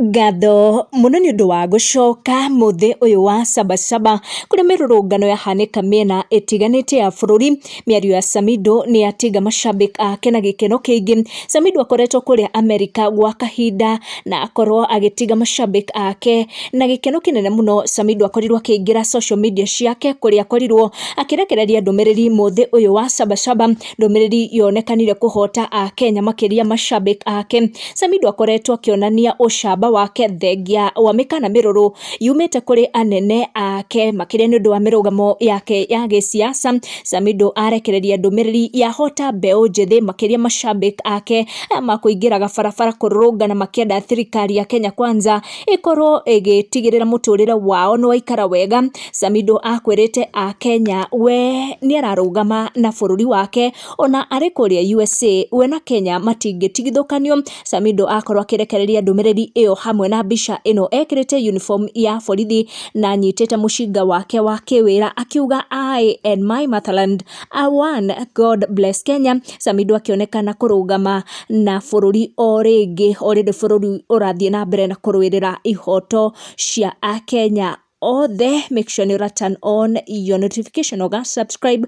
Ngatho mũno nĩ ũndũ wa gũcoka mũthĩ ũyũ wa Sabasaba kũrĩa mĩrũrũngano yahanĩka mĩena ĩtiganĩte ya bũrũri. Mĩario ya Samido nĩ yatiga mashabik ake na gĩkeno kĩingĩ. Samido akoretwo kũrĩa Amerika gwa kahinda na akorwo agĩtiga mashabik ake na gĩkeno kĩnene mũno. Samido akorirwo akĩingĩra social media ciake kũrĩa akorirwo akĩrekereria ndũmĩrĩri mũthĩ ũyũ wa Sabasaba, ndũmĩrĩri yonekanire kũhota akenya makĩria mashabik ake. Samido akoretwo akĩonania ũcamba wake thengia wa mĩkana mĩrũrũ yumĩte kũrĩ anene ake, makĩria nĩ ũndũ wa mĩrũgamo yake ya gĩsiasa. Samido arekereria ndũmĩrĩri yahota mbeũ njĩthĩ, makĩria mashabik ake aya makũingĩraga barabara kũrũrũngana makĩenda thirikari ya Kenya Kwanza ĩkorwo ĩgĩtigĩrĩra mũtũrĩre wao nĩ waikara wega. Samido akwĩrĩte akenya we nĩ ararũgama na bũrũri wake ona arĩ kũrĩa USA, we na Kenya matingĩtigithũkanio. Samido akorwo akĩrekereria ndũmĩrĩri ĩyo hamwe na mbica ĩno ekĩrĩte uniform ya borithi na anyitĩte mũcinga wake wa kĩwĩra, akiuga, "I and my motherland are one, God bless Kenya." Samido akĩonekana kũrũgama na bũrũri o rĩngĩ, o rĩndĩ bũrũri ũrathiĩ na mbere na kũrũĩrĩra ihoto cia akenya othe. Make sure nĩ ũra turn on your notification, ũga subscribe.